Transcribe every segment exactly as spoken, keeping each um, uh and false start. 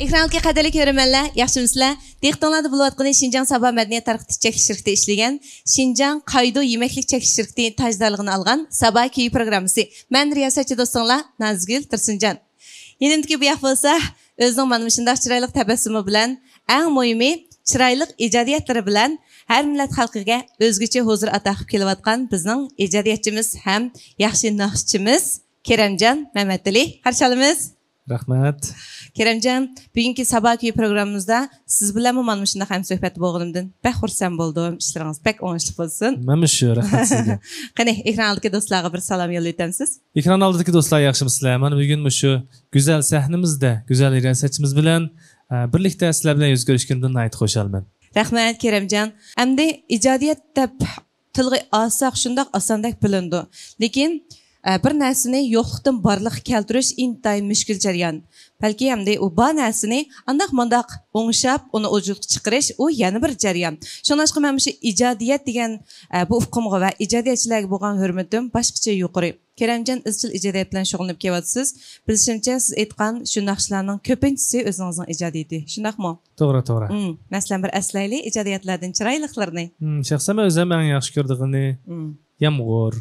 ئېكرانلىقى قەدىرلىك كۆرۈرمەنلەر، ياخشىمۇسىلەر؟ دىققىتىڭلاردا بولۇۋاتقىنى شىنجاڭ سابا مەدەنىيەت تارقىتىش چەكلىك شىركىتى ئىشلىگەن، شىنجاڭ قايدۇ يېمەكلىك چەكلىك شىركىتى تاجدارلىقىنى ئالغان سابا كۈيى پروگراممىسى. مەن رىياسەتچى دوستۇڭلار نازگۈل تۇرسۇنجان. يېنىمدىكى بۇ ياق بولسا، ئۆزىنىڭ مانا مۇشۇنداق چىرايلىق تەبەسسۇمى بىلەن، ئەڭ مۇھىمى، چىرايلىق ئىجادىيەتلىرى بىلەن ھەر مىللەت خەلقىگە ئۆزگىچە ھۇزۇر ئاتا قىلىپ كېلىۋاتقان بىزنىڭ ئىجادىيەتچىمىز ھەم ياخشى ناخشىچىمىز كېرەمجان مەمەتئېلى. قارشى ئالىمىز. رەھمەت. كېرەمجان، بۈگۈنكى سابا كۈيى پروگراممىمىزدا سىز بىلەنمۇ مانا مۇشۇنداق ھەمسۆھبەت بولغىنىمدىن بەك خۇرسەن بولدۇم. ئىشلىرىڭىز بەك ئوڭۇشلۇق بولسۇن. مەنمۇ شۇ، رەھمەت سىزگە. قېنى، ئېكران ئالدىدىكى دوستلارغا بىر سالام يوللىۋېتەمسىز؟ ئېكران ئالدىدىكى دوستلار، ياخشىمۇسىلەر؟ مانا بۈگۈن مۇشۇ گۈزەل سەھنىمىزدە، گۈزەل رىياسەتچىمىز بىلەن، ئە، بىرلىكتە سىلەر بىلەن يۈز كۆرۈشكىنىمدىن ناھايىتى خۇشالمەن. رەھمەت، كېرەمجان. ئەمدى ئىجادىيەت دەپ تىلغا ئالساق شۇنداق ئاساندەك بىلىنىدۇ. لېكىن، ئە، بىر نەرسىنى يوقلۇقتىن بارلىققا كەلتۈرۈش ئىنتايىن مۈشكۈل جەريان. بەلكى ئەمدى ئۇ بار نەرسىنى ئانداق مۇنداق ئوڭشاپ، ئۇنى ۋۇجۇدقا چىقىرىش، ئۇ يەنە بىر جەريان. شۇڭلاشقا مەن مۇشۇ ئىجادىيەت دېگەن، ئە، بۇ ئۇقۇمغا ۋە ئىجادىيەتچىلەرگە بولغان ھۆرمىتىم باشقىچە يۇقىرى. كېرەمجان ئىزچىل ئىجادىيەت بىلەن شۇغۇللىنىپ كېلىۋاتىسىز. بىلىشىمچە، سىز ئېيتقان شۇ ناخشىلارنىڭ كۆپىنچىسى ئۆزىڭىزنىڭ ئىجادىيىتى. شۇنداقمۇ؟ توغرا، توغرا. مم. مەسىلەن، بىر ئەسلەيلى ئىجادىيەتلەردىن چىرايلىقلىرىنى. مم، شەخسەن مەن ئۆزۈم ئەڭ ياخشى كۆرىدىغىنى مم. يامغۇر.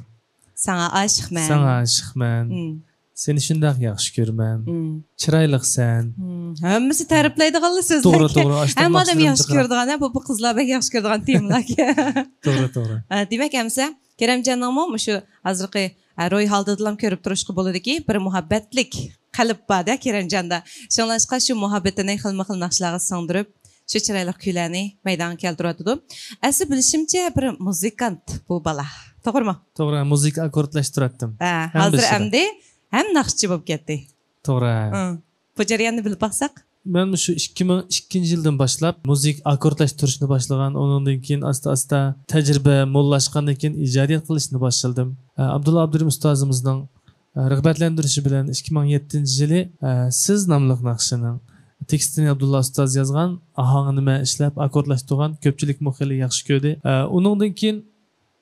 ساڭا ئاشىقمەن. ساڭا ئاشىقمەن. مم. سېنى شۇنداق ياخشى كۆرىمەن. مم. چىرايلىقسەن. مم. ھەممىسى تەرىپلەيدىغانلا سۆزلەر. توغرا، توغرا. ئاشۇنداق ھەممە ئادەم ناخشىلىرىم ياخشى جىقراق. كۆرىدىغان، ھە، بۇ، بۇ قىزلار بەك ياخشى كۆرىدىغان تېمىلار. توغرا، توغرا. ھە، دېمەك، ئەمسە كېرەمجاننىڭمۇ مۇشۇ ھازىرقى، ھە، روھى ھالىتىدىلا كۆرۈپ تۇرۇشقا بولىدۇكى، بىر مۇھەببەتلىك قەلب بار-دە كېرەمجاندا. شۇڭلاشقا شۇ مۇھەببىتىنى خىلمۇ خىل ناخشىلارغا سىڭدۈرۈپ، شۇ چىرايلىق كۈيلەرنى مەيدانغا كەلتۈرۈۋاتىدۇ. ئەسلى بىلىشىمچە، بىر مۇزىكانت بۇ بالا. توغرىمۇ؟ توغرا، مۇزىكا ئاككوردلاشتۇراتتىم. ھە، ھەم ھازىر بېشىدا. ئەمدى ھەم ناخشىچى بولۇپ كەتتى. توغرا. ھە. بۇ جەرياننى بىلىپ باقساق. مەن مۇشۇ ئىككى مىڭ ئىككىنچى يىلدىن باشلاپ مۇزىكا ئاككوردلاشتۇرۇشنى باشلىغان، ئۇنىڭدىن كېيىن ئاستا-ئاستا تەجرىبە موللاشقاندىن كېيىن ئىجادىيەت قىلىشنى باشلىدىم. ئە، ئابدۇللا ئابدۇرېھىم ئۇستازىمىزنىڭ، ئە، رىغبەتلەندۈرۈشى بىلەن ئىككى مىڭ يەتتىنچى يىلى، ئە، سىز ناملىق ناخشىنىڭ تېكىستىنى ئابدۇللا ئۇستاز يازغان، ئاھاڭىنى مەن ئىشلەپ ئاككوردلاشتۇرغان، كۆپچىلىكمۇ خېلى ياخشى كۆردى. ئە، ئۇنىڭدىن كېيىن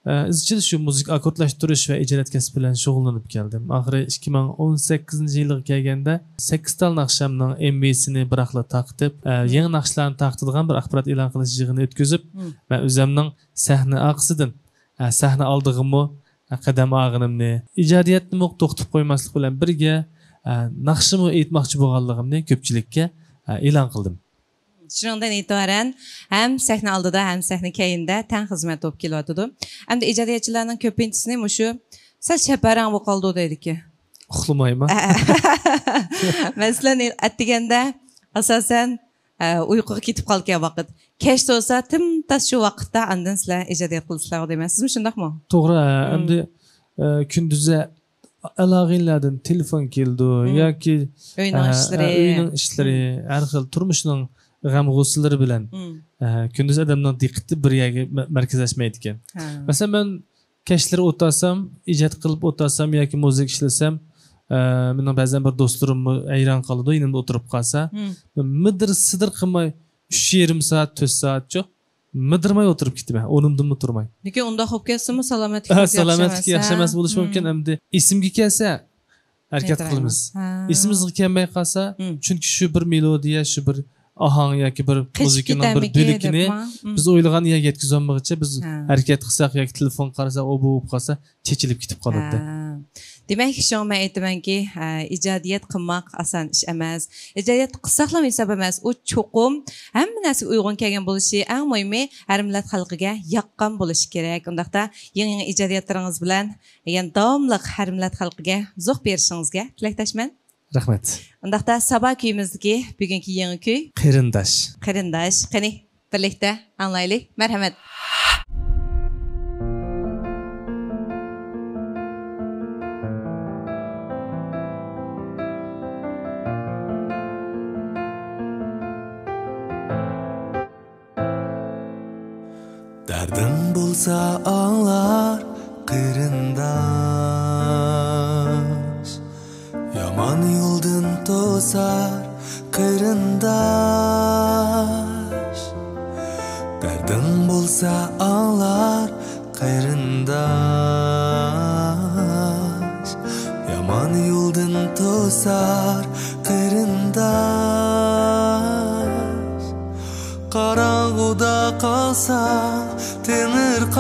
ئىزچىل شۇ مۇزىكا ئاككوردلاشتۇرۇش ۋە ئىجادىيەت كەسپى بىلەن شۇغۇللىنىپ كەلدىم. ئاخىرى ئىككى مىڭ ئون سەككىزىنچى يىلىغا كەلگەندە، سەككىز تال ناخشامنىڭ ئېمۋىسىنى بىراقلا تارقىتىپ، ئە، مم. يېڭى ناخشىلارنى تارقىتىدىغان بىر ئاخبارات ئېلان قىلىش يىغىنى ئۆتكۈزۈپ، مم. مەن ئۆزۈمنىڭ سەھنە ئارقىسىدىن، ئە، سەھنە ئالدىغىمۇ، ئە، قەدەم ئالغىنىمنى، ئىجادىيەتنىمۇ توختىتىپ قويماسلىق بىلەن بىرگە، ئە، ناخشىمۇ ئېيتماقچى بولغانلىقىمنى كۆپچىلىككە، ئە، ئېلان قىلدىم. شۇنىڭدىن ئېتىبارەن ھەم سەھنە ئالدىدا، ھەم سەھنە كەينىدە تەڭ خىزمەت بولۇپ كېلىۋاتىدۇ. ئەمدى ئىجادىيەتچىلەرنىڭ كۆپىنچىسىنى مۇشۇ سەل شەپەرەڭ بولۇپ قالىدۇ دەيدىكەن. ئۇخلىمايمەن. مەسىلەن، ئەتىگەندە ئاساسەن، ئە، ئۇيقۇغا كېتىپ قالىدىكەن ۋاقىت. كەچتە بولسا تىمتاس شۇ ۋاقىتتا ئاندىن سىلەر ئىجادىيەت قىلىسىلەر دەيمەن. سىزمۇ شۇنداقمۇ؟ توغرا، مم. ئەمدى، ئە، كۈندۈزى ئالاقىلەردىن تېلېفون كېلىدۇ مم. ياكى، ئۆينىڭ ئە، ئىشلىرى. ئە، ئۆينىڭ ئىشلىرى، مم. ھەر خىل تۇرمۇشنىڭ غەم-غۇسسىلىرى بىلەن، مم. ئە، كۈندۈز ئادەمنىڭ دىققىتى بىر يەرگە مە-، مەركەزلەشمەيدىكەن. ھە. مەسىلەن، مەن كەچلىرى ئولتۇرسام، ئىجاد قىلىپ ئولتۇرسام ياكى مۇزىكا ئىشلىسەم، ئە، مېنىڭ بەزەن بىر دوستلىرىممۇ ھەيران قالىدۇ، يېنىمدا ئولتۇرۇپ قالسا. مم. مىدىر-سىدىر قىلماي، ئۈچ يېرىم سائەت، تۆت سائەتچۇ مىدىرماي ئولتۇرۇپ كېتىمەن، ئورنۇمدىنمۇ تۇرماي. لېكىن ئۇنداق بولۇپ كەتسىمۇ سالامەتلىك ھە، ياخشى سالامەتلىك ئەمەس، ياخشى ھە؟ ئەمەس بولۇشى مم. مۇمكىن. ئەمدى ئېسىمگە كەلسە، ھەرىكەت قىلىمىز. ھە. ئېسىمىزگە كەلمەي قالسا، مم. چۈنكى شۇ بىر مېلودىيە، شۇ بىر ئاھاڭ ياكى بىر قېچىپ مۇزىكىنىڭ بىر كېتەرمىكى بۆلىكىنى دەپمۇ؟ مم. بىز ئويلىغان يەرگە يەتكۈزەلمىگىچە بىز ھە. ھەرىكەت قىلساق ياكى تېلېفون قارىساق، ئۇ بۇ بولۇپ قالسا، چېچىلىپ كېتىپ قالاتتى. ھە. دېمەك، شۇڭا مەن ئېيتىمەنكى، ھە، ئىجادىيەت قىلماق ئاسان ئىش ئەمەس. ئىجادىيەت قىلساقلا ھېساب ئەمەس، ئۇ چوقۇم ھەممە نەرسىگە ئۇيغۇن كەلگەن بولۇشى، ئەڭ مۇھىمى ھەر مىللەت خەلقىگە ياققان بولۇشى كېرەك. ئۇنداقتا يېڭى-يېڭى ئىجادىيەتلىرىڭىز بىلەن يەنە داۋاملىق ھەر مىللەت خەلقىگە زوق بېرىشىڭىزگە تىلەكداشمەن. رەھمەت. ئۇنداقتا سابا كۈيىمىزدىكى بۈگۈنكى يېڭى كۈي. قېرىنداش. قېرىنداش. قېنى، بىرلىكتە ئاڭلايلى. مەرھەمەت. دەردىڭ بولسا ئاڭلار قېرىنداش، يامان يولدىن توسار قېرىنداش. دەردىڭ بولسا ئاڭلار قېرىنداش، يامان يولدىن توسار قېرىنداش. قالساڭ تېڭىرقاپ،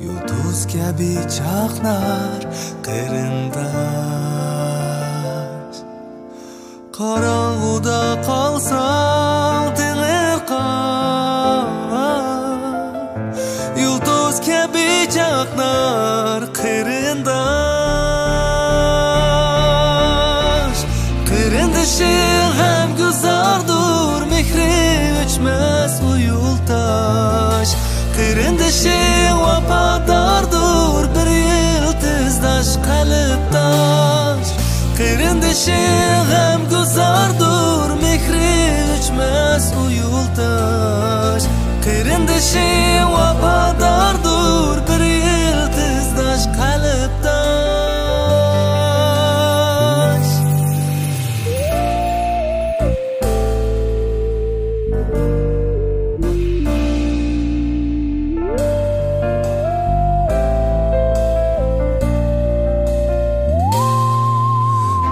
يۇلتۇز كەبى چاقنار قېرىنداش. قاراڭغۇدا قالساڭ تېڭىرقاپ، يۇلتۇز كەبى چاقنار قېرىنداش. قېرىندىشىڭ غەمگۈزاردۇر، مېھرى ئۆچمەس ئۇ يولداش. قېرىندىشىڭ ۋاپاداردۇر، بىر يىلتىزداش، قەلبداش. قېرىندىشىڭ غەمگۈزاردۇر، مېھرى ئۆچمەس ئۇ يولداش. قېرىندىشىڭ ۋاپاداردۇر، بىر يىلتىزداش، قەلبداش.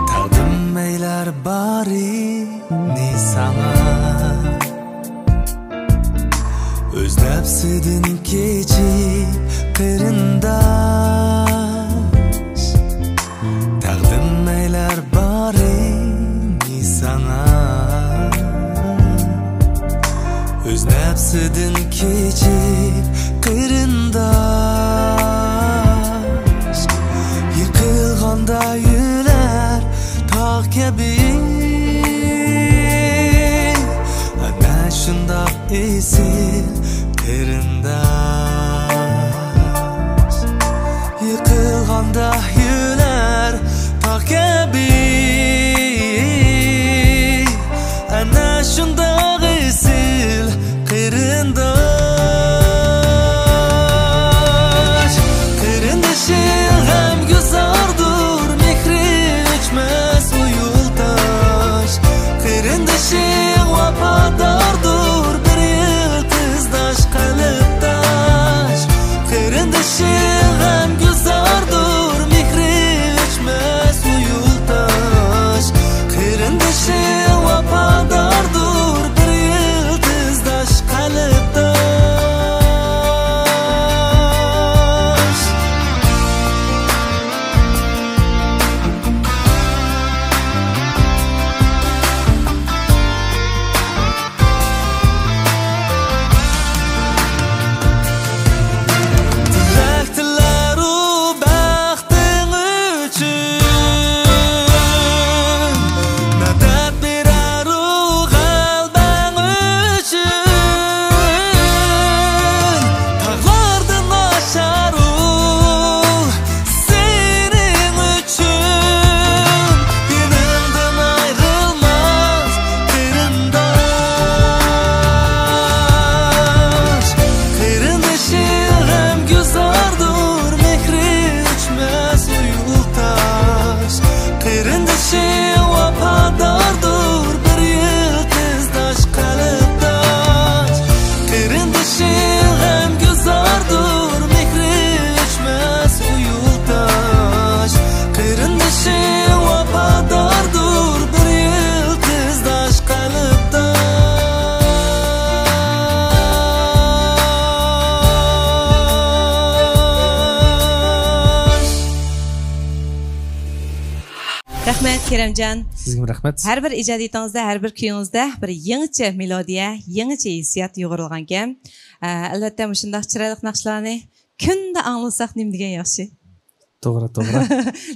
تەقدىم ئەيلەر بارىنى ساڭا، ئۆز نەپسىدىن كېچىپ قېرىنداش. تەقدىم ئەيلەر بارىنى ساڭا، ئۆز نەپسىدىن كېچىپ قېرىنداش. يىقىلغاندا يۆلەر تاغ كەبى، ئەنە شۇنداق ئېسىل قېرىنداش. يىقىلغاندا يۆلەر تاغ كەبى، ئەنە شۇنداق ئېسىل قېرىنداش. قېرىندىشىڭ غەمگۈزاردۇر، مېھرى ئۆچمەس ئۇ يولداش. قېرىندىشىڭ ۋاپاداردۇر، بىر يىلتىزداش، قەلبداش. قېرىندىشىڭ غەمگۈزاردۇر، مېھرى ئۆچمەس ئۇ يولداش. قېرىندىشىڭ ۋاپاداردۇر، بىر يىلتىزداش، قەلبداش. تىلەر ئۇ بەختىڭ ئۈچۈن، مەدەت بېرەر ئۇ غەلىبەڭ ئۈچۈن. تاغلاردىن ئاشار ئۇ سېنىڭ ئۈچۈن. يېنىڭدىن ئايرىلماس قېرىنداش. قېرىندىشىڭ غەمگۈزاردۇر، مېھرى ئۆچمەس ئۇ يولداش. قېرىندىشىڭ ۋاپاداردۇر، بىر يىلتىزداش، قەلبداش. قېرىندىشىڭ غەمگۈزاردۇر، مېھرى ئۆچمەس ئۇ يولداش. قېرىندىشىڭ ۋاپاداردۇر، بىر يىلتىزداش، قەلبداش. رەھمەت، كېرەمجان. سىزگىمۇ رەھمەت. ھەر بىر ئىجادىيىتىڭىزدە، ھەر بىر كۈيىڭىزدە بىر يېڭىچە مېلودىيە، يېڭىچە ھېسسىيات يۇغۇرۇلغانكەن. ئە، ئەلۋەتتە، مۇشۇنداق چىرايلىق ناخشىلارنى كۈندە ئاڭلىساق نېمە دېگەن ياخشى. توغرا، توغرا.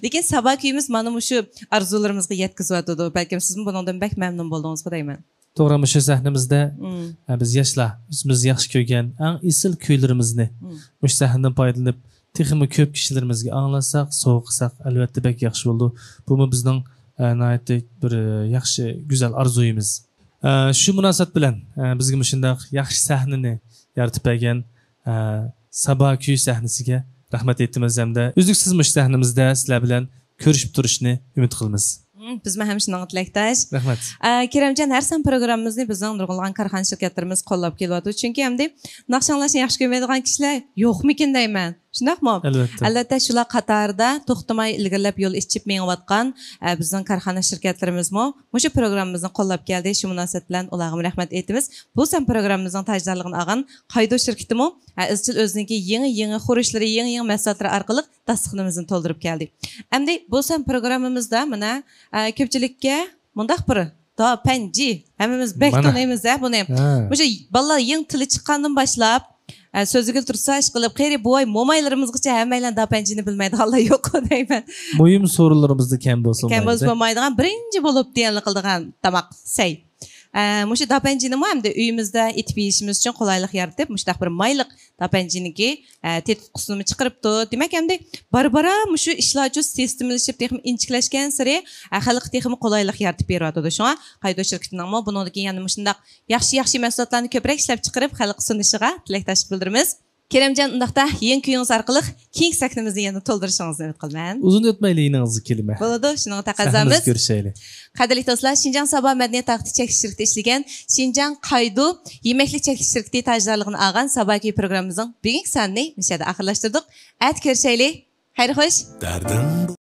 لېكىن سابا كۈيىمىز مانا مۇشۇ ئارزۇلىرىمىزغا يەتكۈزۈۋاتىدۇ. بەلكىم سىزمۇ بۇنىڭدىن بەك مەمنۇن بولدىڭىزغۇ دەيمەن. توغرا، مۇشۇ سەھنىمىزدە، مم، ئە، بىز ياشلار ئۆزىمىز ياخشى كۆرگەن ئەڭ ئېسىل كۈيلىرىمىزنى، مم، مۇشۇ سەھنىدىن پايدىلىنىپ، تېخىمۇ كۆپ كىشىلىرىمىزگە ئاڭلاتساق، سوۋغا قىلساق، ئەلۋەتتە بەك ياخشى بولىدۇ. بۇمۇ بىزنىڭ، ئە، ناھايىتى بىر، ئە، ياخشى، گۈزەل ئارزۇيىمىز. ئە، شۇ مۇناسىۋەت بىلەن، ئە، بىزگە مۇشۇنداق ياخشى سەھنىنى يارىتىپ بەرگەن، ئە، سابا كۈي سەھنىسىگە رەھمەت ئېيتىمىز ھەمدە ئۈزلۈكسىز مۇشۇ سەھنىمىزدە سىلەر بىلەن كۆرۈشۈپ تۇرۇشنى ئۈمىد قىلىمىز. بىزمۇ ھەم شۇنىڭغا تىلەكداش. رەھمەت. ئە، كېرەمجان، ھەر سان پروگراممىمىزنى بىزنىڭ نۇرغۇنلىغان كارخانا شىركەتلىرىمىز قوللاپ كېلىۋاتىدۇ. چۈنكى ئەمدى ناخشا ئاڭلاشنى ياخشى كۆرمەيدىغان كىشىلەر يوقمىكىن دەيمەن. شۇنداقمۇ؟ ئەلۋەتتە. ئەلۋەتتە، شۇلار قاتارىدا توختىماي ئىلگىرىلەپ يول ئېچىپ مېڭىۋاتقان، ئە، بىزنىڭ كارخانا شىركەتلىرىمىزمۇ مۇشۇ پروگراممىمىزنى قوللاپ كەلدى. شۇ مۇناسىۋەت بىلەن ئۇلارغىمۇ رەھمەت ئېيتىمىز. بۇ سان پروگراممىمىزنىڭ تاجدارلىقىنى ئالغان قايدو شىركىتىمۇ، ئە، ئىزچىل ئۆزىنىڭكى يېڭى، يېڭى خۇرۇچلىرى، يېڭى، يېڭى مەھسۇلاتلىرى ئارقىلىق داستىخىنىمىزنى تولدۇرۇپ كەلدى. ئەمدى بۇ سان پروگراممىمىزدا مانا، ئە، كۆپچىلىككە مۇنداق بىر داپەنجى، ھەممىمىز بەك مانا. تونۇيمىز ھە بۇنى. ھە. مۇشۇ بالىلار يېڭى تىلى چىققاندىن باشلاپ، ئە، سۆزىگە تۇرسا ئىشقىلىپ، قېرى بوۋاي، مومايلىرىمىزغىچە ھەممەيلەن داپەنجىنى بىلمەيدىغانلار يوق دەيمەن. مۇھىم سورۇنلىرىمىزدا كەم بولسا كەم بولسا مايلى. بولمايدىغان بىرىنچى بولۇپ دېيەنلىك قىلىدىغان تاماق سەي. ئە، مۇشۇ داپەنجىنىمۇ ئەمدى ئۆيىمىزدە ئېتىپ يېيىشىمىز ئۈچۈن قولايلىق يارىتىپ، مۇشۇنداق بىر مايلىق داپەنجىنىڭكى، ئە، تېتىتقۇسىنىمۇ چىقىرىپتۇ. دېمەك، ئەمدى بارا-بارا مۇشۇ ئىشلار چۇ سىستېمىلىشىپ، تېخىمۇ ئىنچىكىلەشكەنسېرى، ئە، خەلققە تېخىمۇ قولايلىق يارىتىپ بېرىۋاتىدۇ. شۇڭا قايدو شىركىتىنىڭمۇ بۇنىڭدىن كېيىن يەنە مۇشۇنداق ياخشى، ياخشى مەھسۇلاتلارنى كۆپرەك ئىشلەپ چىقىرىپ، خەلققە سۇنۇشىغا تىلەكداشلىق بىلدۈرىمىز. كېرەمجان، ئۇنداقتا يېڭى كۈيىڭىز ئارقىلىق كېيىنكى سەھنىمىزنى يەنە تولدۇرۇشىڭىزنى ئۈمىد قىلىمەن. ئۇزۇن ئۆتمەيلى يېنىڭىزغا كېلىمەن. بولىدۇ، شۇنىڭغا سەھنىمىزدە تەقەززامىز. كۆرۈشەيلى. قەدىرلىك دوستلار، شىنجاڭ سابا مەدەنىيەت تارقىتىش چەكلىك شىركىتى ئىشلىگەن شىنجاڭ قايدۇ يېمەكلىك چەكلىك شىركىتى تاجدارلىقىنى ئالغان سابا كۈي پروگراممىمىزنىڭ بۈگۈنكى سانىنى مۇشۇ يەردە ئاخىرلاشتۇردۇق. ئەتە كۆرۈشەيلى. خەير خوش. دەردىم